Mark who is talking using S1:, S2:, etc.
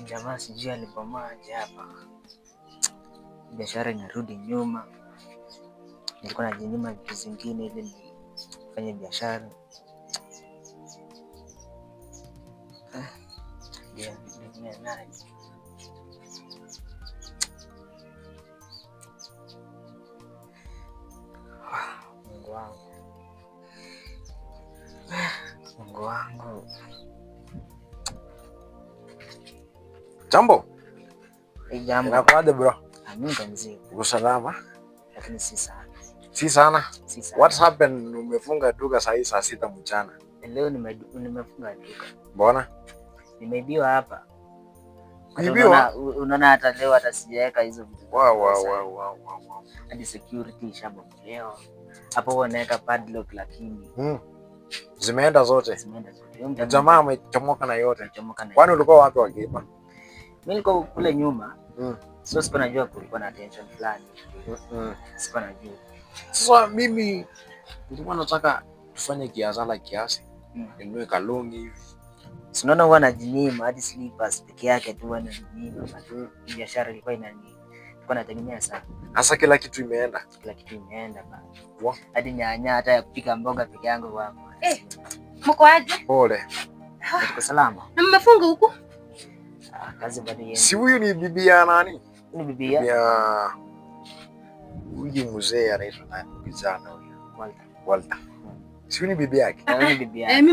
S1: Jamaa sijui alibomoa aje hapa, biashara inarudi nyuma. Nilikuwa najinyima vitu zingine ili nifanye biashara. Ndio nani? Mungu wangu, Mungu wangu.
S2: Jambo.
S1: Jambo.
S2: Inakuaje bro?
S1: Mimi ndo mzima.
S2: Uko salama?
S1: Lakini si sana.
S2: Si sana?
S1: Si sana.
S2: What's happened? Umefunga duka saa hii saa 6 mchana.
S1: Leo nimefunga duka.
S2: Mbona?
S1: Nimeibiwa hapa.
S2: Kuibiwa?
S1: Unaona hata leo hata sijaweka hizo vitu.
S2: Wow, wow, wow, wow, wow.
S1: Hadi security ishabomolewa. Hapo huwa naweka padlock lakini
S2: Zimeenda zote.
S1: Zimeenda zote.
S2: Jamaa amechomoka na yote.
S1: Amechomoka na
S2: Kwani
S1: yote.
S2: ulikuwa wapi wakiiba?
S1: Mimi nilikuwa kule nyuma. So sikuwa najua kulikuwa na tension fulani. Sikuwa najua.
S2: Sasa mimi nilikuwa nataka tufanye kiasala kiasi. Ninunue kalongi hivi.
S1: Si unaona huwa najinyima hadi slippers peke yake tu huwa najinyima. Biashara ilikuwa nilikuwa nategemea sana.
S2: Sasa kila kitu imeenda.
S1: Kila kitu imeenda bana.
S2: Wa.
S1: Hadi nyanya hata ya kupika mboga peke yangu kwangu.
S3: Mko aje?
S2: Pole.
S1: Tuko salama.
S3: Na mmefunga huku?
S1: Kazi bado iende.
S2: Si huyu ni bibi ya nani?
S1: Ni bibi ya
S2: Bibi ya huyu mzee anaitwa nani? Kijana huyu.
S1: Walter.
S2: Walter. Si huyu ni bibi yake?
S1: Huyu ni bibi yake.
S3: Mimi